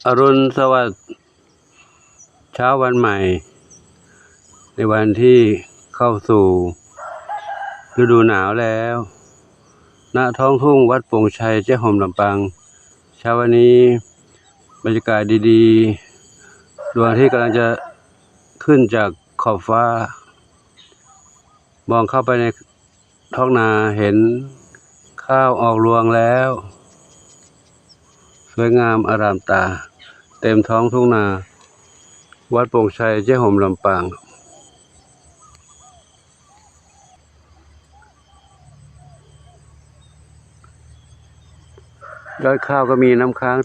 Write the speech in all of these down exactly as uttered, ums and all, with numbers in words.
อรุณสวัสดิ์เช้าวันใหม่ ในวันที่เข้าสู่ฤดูหนาวแล้ว ณ ท้องทุ่งวัดโป่งชัย เจ๊ยโฮม ลำปาง เช้าวันนี้บรรยากาศดีๆ ดวงอาทิตย์กำลังจะขึ้นจากขอบฟ้า มองเข้าไปในท้องนาเห็นข้าวออกรวงแล้ว สวยงามอารามตา เต็มท้องทุ่งนา วัดโป่งชัย เจ๊ยโฮม ลำปาง ยอดข้าวก็มีน้ำค้าง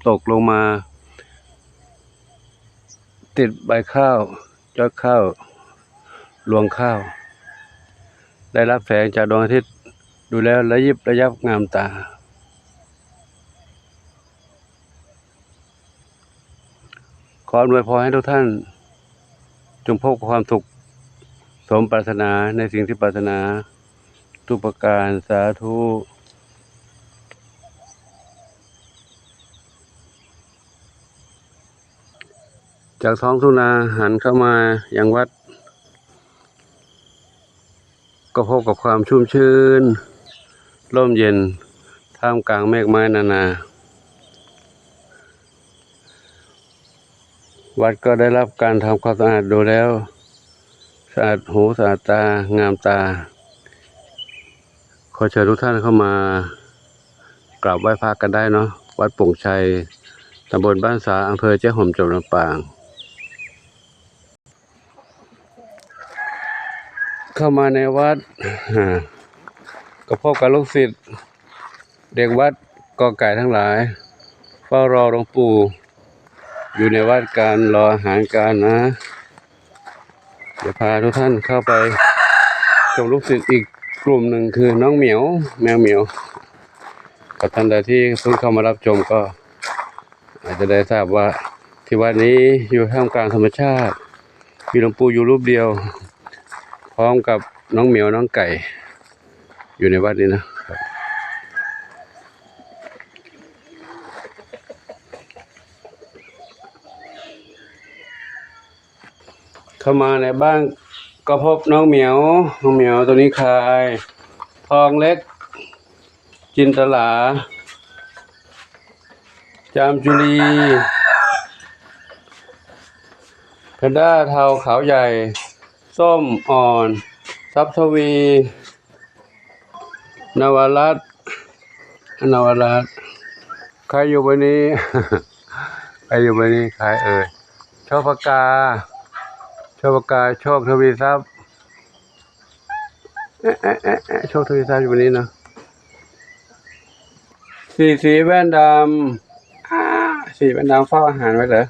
ตกลงมา ติดใบข้าว ยอดข้าว รวงข้าว ได้รับแสงจากดวงอาทิตย์ ดูแล้วระยิบระยับงามตา ขออำนวยพรให้ทุกท่าน จงพบกับความสุขสมปรารถนาในสิ่งที่ปรารถนา ทุกประการ สาธุ จากท้องทุ่งนาหันเข้ามายังวัด ก็พบกับความชุ่มชื่น ร่มเย็น ท่ามกลางเมฆไม้นานา วัดก็ได้รับการทำความสะอาดดูแล้ว สะอาดหูสะอาดตา งามตา ขอเชิญทุกท่านเข้ามากราบไหว้พระกันได้เนาะ วัดโป่งชัย ตำบลบ้านสา อำเภอเจ๊ยโฮม จังหวัดลำปาง เข้ามาในวัด อ่า ก็พบกับลูกศิษย์ เด็กวัดกอไก่ทั้งหลาย เฝ้ารอหลวงปู่ อยู่ในวัดการรออาหารการนะ เดี๋ยวพาทุกท่านเข้าไปชมลูกศิษย์อีกกลุ่มหนึ่งคือน้องเหมียว แมวเหมียว กับท่านใดที่เพิ่งเข้ามารับชมก็ อาจจะได้ทราบว่าที่วัดนี้อยู่ท่ามกลางธรรมชาติ มีหลวงปู่อยู่รูปเดียว พร้อมกับน้องเหมียวน้องไก่ อยู่ในวัดนี้นะครับ เข้ามาในบ้านก็พบน้องเหมียว น้องเหมียวตัวนี้คาย ทองเล็ก จินตลา จามจุลี แพนด้าเทาขาวใหญ่ ส้มอ่อน ทรัพย์ทวี นวรัตน์ นวรัตน์ ใครอยู่บนนี้ ใครอยู่บนนี้ ใครเอ่ย โชคปากกา โชคปากกา โชคทวีทรัพย์ เอ๊ะ เอ๊ะ เอ๊ะ เอ๊ะ โชคทวีทรัพย์อยู่บนนี้เนาะ สีสีแว่นดำ อ่า สีแว่นดำเฝ้าอาหารไว้เหรอ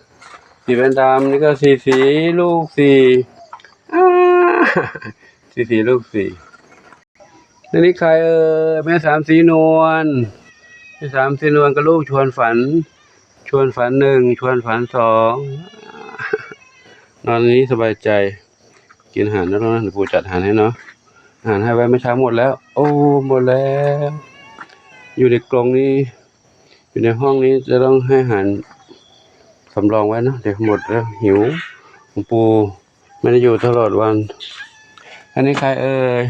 สีแว่นดำนี่ก็สีสีลูกสี่ อ่า สีสีลูกสี่ แล้วนี่ใครเอ่ย แม่สามสีนวล แม่สามสีนวลกับลูกชวนฝัน ชวนฝันหนึ่ง ชวนฝันสอง นอนนี้สบายใจ กินอาหารแล้วนะ เดี๋ยวปู่จัดอาหารให้เนาะ อาหารให้ไว้เมื่อเช้าหมดแล้ว โอ้ หมดแล้ว อยู่ในกรงนี้ อยู่ในห้องนี้จะต้องให้อาหารสำรองไว้เนาะ เดี๋ยวหมดแล้ว หิว หลวงปู่ไม่ได้อยู่ตลอดวัน อันนี้ใครเอ่ย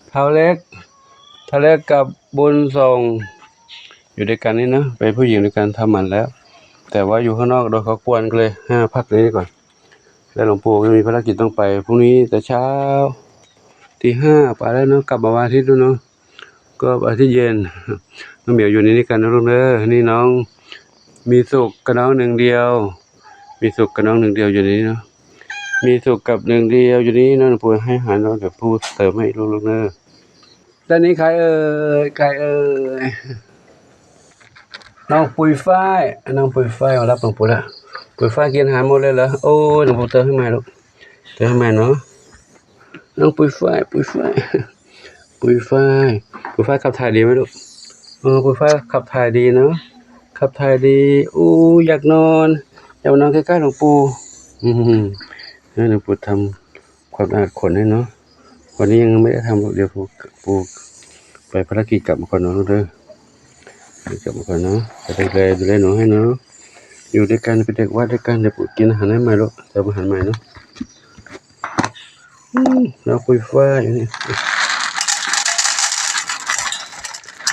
เท้าเล็ก เท้าเล็กกับบุญส่ง อยู่ด้วยกันนี่นะ เป็นผู้หญิงด้วยกันทำหมันแล้ว แต่ว่าอยู่ข้างนอกโดนเขากวนก็เลย อ่า พักนี้ก่อน แล้วหลวงปู่ก็มีภารกิจต้องไป พรุ่งนี้แต่เช้า ตีห้าไปแล้วเนาะ กลับมาวันอาทิตย์ด้วยเนาะ ก็อาทิตย์เย็น น้องเหมียวอยู่ในนี้กันนะลูกเด้อ นี่น้อง มีสุขกับน้องหนึ่งเดียว มีสุขกับน้องหนึ่งเดียวอยู่ในนี้เนาะ มีสุขกับหนึ่งเดียวอยู่นี่นะ ปู่ให้อาหารแล้ว เดี๋ยวปู่เติมให้ลูกๆเด้อ ด้านนี้ใครเอ่ย ใครเอ่ย น้องปุยฝ้าย น้องปุยฝ้ายมารับหลวงปู่ละ ปุยฝ้ายกินอาหารหมดเลยเหรอ โอ้ย หลวงปู่เติมให้ใหม่ลูก เติมให้ใหม่เนาะ น้องปุยฝ้าย ปุยฝ้าย ปุยฝ้าย ปุยฝ้ายขับถ่ายดีไหมลูก เออ ปุยฝ้ายขับถ่ายดีเนาะ ขับถ่ายดี อู้ อยากนอน อยากนอนใกล้ๆหลวงปู่ อืม ให้หลวงปู่ทำความสะอาดขนให้เนาะ วันนี้ยังไม่ได้ทำหรอก เดี๋ยวปู่ ปู่ไปภารกิจกลับมาก่อนเนาะลูกเด้อ เดี๋ยวกลับมาก่อนเนาะ จะดูแล ดูแลหนูให้เนาะ อยู่ด้วยกัน เป็นเด็กวัดด้วยกัน เดี๋ยวปู่กินอาหารให้ใหม่ลูก เติมอาหารใหม่เนาะ อืม น้องปุยฝ้ายอยู่นี่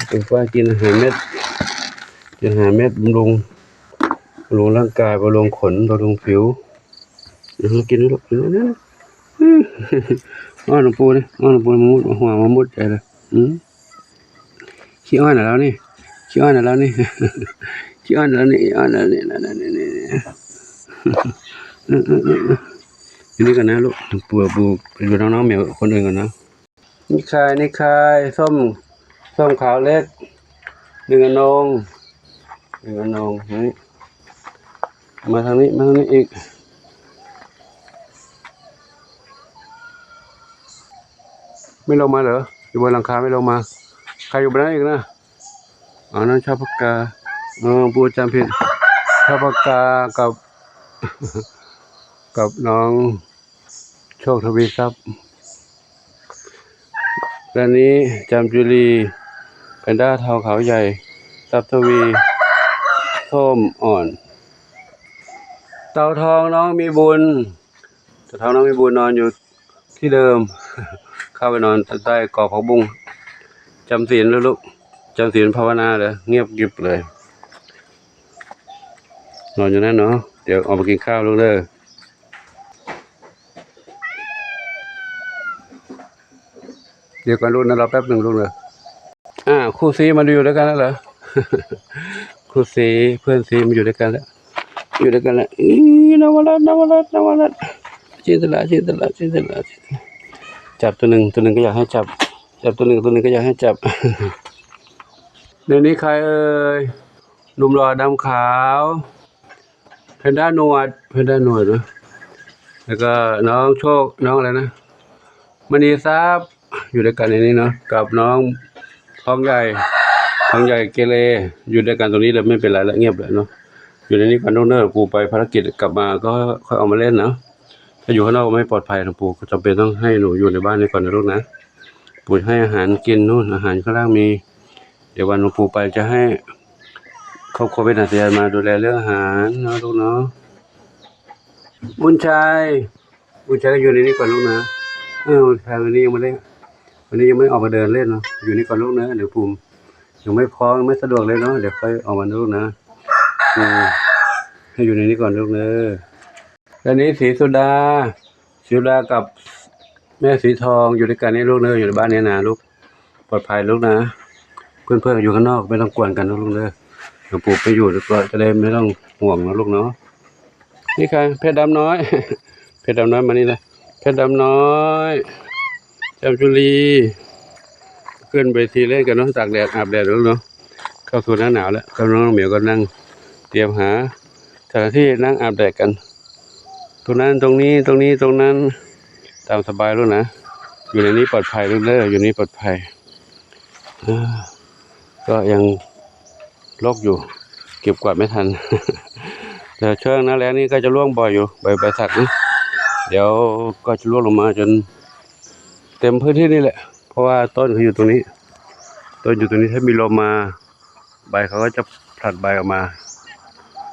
ปุยฝ้ายกินอาหารเม็ด กินอาหารเม็ด บำรุง บำรุงร่างกาย บำรุงขน บำรุงผิว เดี๋ยวกินนะลูก กินนะ อืม อ้อนหลวงปู่นี่ อ้อนหลวงปู่ มามุด มาห่วง มามุดใจเลย อืม ขี้อ้อนนะเรานี่ ขี้อ้อนนะเรานี่ ขี้อ้อนนะเรานี่ อ้อนนะเรานี่ นั่นๆๆๆ เออๆๆๆ อยู่นี่ก่อนนะลูก ปู่ ปู่ ไปดูน้องๆแมวคนอื่นก่อนนะ นี่ใคร นี่ใคร ส้ม ส้มขาวเล็ก หนึ่งอนง หนึ่งอนง นี่ มาทางนี้ มาทางนี้อีก ไม่ลงมาเหรอ อยู่บนหลังคาไม่ลงมา ใครอยู่บนนั้นอีกนะ อ๋อ นั่นชอบปากกา เออ ปู่จำผิด ชอบปากกากับ กับน้องโชคทวีทรัพย์ และนี้จามจุลี แพนด้าเทาขาวใหญ่ ทรัพย์ทวี ส้มอ่อน เต่าทองน้องมีบุญ เต่าทองน้องมีบุญนอนอยู่ที่เดิม เข้าไปนอนใต้กอผักบุ้ง จำศีลแล้วลูก จำศีลภาวนาเลย เงียบกริบเลย นอนอยู่นั่นเนาะ เดี๋ยวออกมากินข้าวลูกเด้อ เดี๋ยวก่อนลูกนะ รอแป๊บหนึ่งลูกเด้อ อ่า คู่ซี้มาอยู่ด้วยกันแล้วเหรอ คู่ซี้ เพื่อนซี้มาอยู่ด้วยกันแล้ว อยู่ด้วยกันแล้ว อีนวรัตน์ นวรัตน์ นวรัตน์ จินตลา จินตลา จินตลา จับตัวหนึ่ง ตัวหนึ่งก็อยากให้จับ จับตัวหนึ่ง ตัวหนึ่งก็อยากให้จับ ในนี้ใครเอ่ย หนุ่มหล่อดำขาว แพนด้าหนวด แพนด้าหนวดนะ แล้วก็น้องโชค น้องอะไรนะ มณีทรัพย์ อยู่ด้วยกันในนี้เนาะ กับน้องทองใหญ่ ทองใหญ่เกเร อยู่ด้วยกันตรงนี้เลย ไม่เป็นไรละ เงียบเลยเนาะ อยู่ในนี้ก่อนลูกเด้อ ปู่ไปภารกิจ กลับมาก็ค่อยออกมาเล่นเนาะ ถ้าอยู่ข้างนอกไม่ปลอดภัยนะปู่ ก็จำเป็นต้องให้หนูอยู่ในบ้านนี้ก่อนนะลูกนะ ปู่ให้อาหารกินนู่น อาหารข้างล่างมี เดี๋ยววันหลวงปู่ไปจะให้ครอบครัวเป็นอาสามาดูแลเรื่องอาหารเนาะลูกเนาะ บุญชัย บุญชัยก็อยู่ในนี้ก่อนลูกนะ เออ บุญชัยวันนี้ยังไม่ได้ วันนี้ยังไม่ออกมาเดินเล่นเนาะ อยู่นี่ก่อนลูกนะ เดี๋ยวปู่ยังไม่พร้อม ไม่สะดวกเลยเนาะ เดี๋ยวค่อยออกมานะลูกนะ อืม ให้อยู่ในนี้ก่อนลูกเนอะ และนี้ศรีสุดา ศรีสุดากับแม่สีทองอยู่ด้วยกันนี่ลูกเนอะ อยู่ในบ้านนี้นะลูก ปลอดภัยลูกนะ เพื่อนๆอยู่ข้างนอกไม่ต้องกวนกันนะลูกเนอะ หลวงปู่ไปอยู่แล้วก็จะได้ไม่ต้องห่วงนะลูกเนาะ นี่ใคร เพชรดำน้อย เพชรดำน้อยมานี่เลย เพชรดำน้อย จามจุลี ขึ้นเวทีเล่นกันเนาะ ตากแดดอาบแดดแล้วเนาะ เข้าสู่หน้าหนาวแล้ว กำลังน้องเหมียวก็นั่งเตรียมหาสถานที่นั่งอาบแดดกัน ตรงนั้นตรงนี้ ตรงนี้ตรงนั้น ตามสบายลูกนะ อยู่ในนี้ปลอดภัยลูกเด้อ อยู่นี่ปลอดภัย อ่า ก็ยังรกอยู่ เก็บกวาดไม่ทัน แต่ช่วงหน้าแล้งนี่ก็จะร่วงบ่อยอยู่ ใบ ใบสักนะ เดี๋ยวก็จะร่วงลงมาจนเต็มพื้นที่นี่แหละ เพราะว่าต้นเขาอยู่ตรงนี้ ต้นอยู่ตรงนี้ ถ้ามีลมมา ใบเขาก็จะผลัดใบออกมา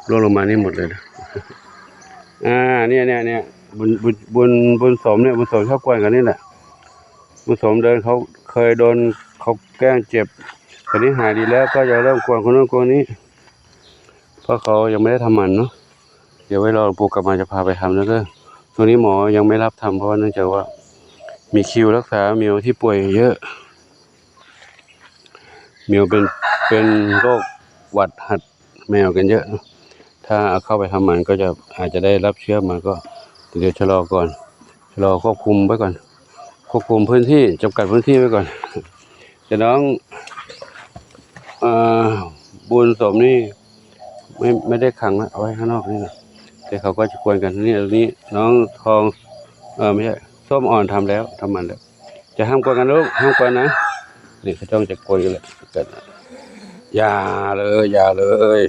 ร่วงลงมานี่หมดเลยนะ อ่า เนี่ย เนี่ย เนี่ย บุญ บุญ บุญ บุญสมเนี่ย บุญสมชอบกวนกันนี่แหละ บุญสมเดินเขาเคยโดนเขาแกล้งเจ็บ ตอนนี้หายดีแล้วก็จะเริ่มกวนคนนู้นกวนนี้ เพราะเขายังไม่ได้ทำหมันเนาะ เดี๋ยวไว้รอหลวงปู่กลับมาจะพาไปทำแล้วเด้อ ช่วงนี้หมอยังไม่รับทำ เพราะว่าเนื่องจากว่ามีคิวรักษาแมวที่ป่วยเยอะ แมวเป็น เป็นโรคหวัดหัดแมวกันเยอะเนาะ ถ้าเอาเข้าไปทำหมันก็จะ อาจจะได้รับเชื้อมา ก็เดี๋ยวชะลอก่อน ชะลอควบคุมไว้ก่อน ควบคุมพื้นที่ จำกัดพื้นที่ไว้ก่อน แต่น้อง เอ่อ บุญสมนี่ ไม่ ไม่ได้ขังนะ เอาไว้ข้างนอกนี่นะ แต่เขาก็จะกวนกัน นี่ อันนี้น้องทอง เอ่อ ไม่ใช่ ส้มอ่อนทำแล้ว ทำหมันแล้ว จะห้ามกวนกันลูก ห้ามกวนนะ นี่เขาจ้องจะกวนกันเลย กันนะ อย่าเลย อย่าเลย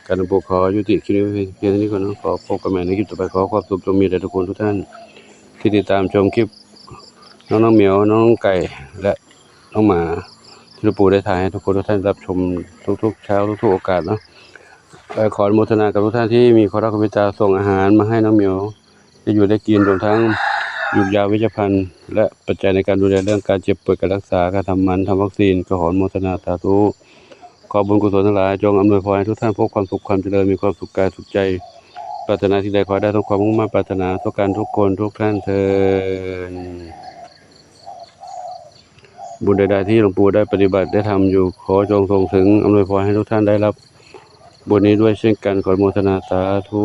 การหลวงปู่ขอยุติคลิปนี้เพียงเท่านี้ก่อนนะ ขอพบกันใหม่ในคลิปต่อไป ขอความสุขจงมีแด่ทุกคนทุกท่าน ที่ติดตามชมคลิปน้องๆเหมียว น้องไก่ และน้องหมา ที่หลวงปู่ได้ถ่ายให้ทุกคนทุกท่านรับชมทุกๆเช้าทุกๆโอกาสเนาะ เอ่อขออนุโมทนากับทุกท่านที่มีความรักความเมตตาส่งอาหารมาให้น้องเหมียวได้อยู่ได้กิน รวมทั้งหยูกยาเวชภัณฑ์ และปัจจัยในการดูแลเรื่องการเจ็บป่วย การรักษา การทำหมัน ทำวัคซีน ก็ขออนุโมทนาสาธุ ขอบุญกุศลทั้งหลายจงอำนวยพรให้ทุกท่านพบความสุขความเจริญ มีความสุขกายสุขใจ ปรารถนาสิ่งใดขอให้ได้สมความมุ่งมั่นปรารถนาทุกการทุกคนทุกท่านเทอญ บุญใดๆที่หลวงปู่ได้ปฏิบัติได้ทำอยู่ ขอจงส่งถึงอำนวยพรให้ทุกท่านได้รับบุญนี้ด้วยเช่นกัน ขออนุโมทนาสาธุ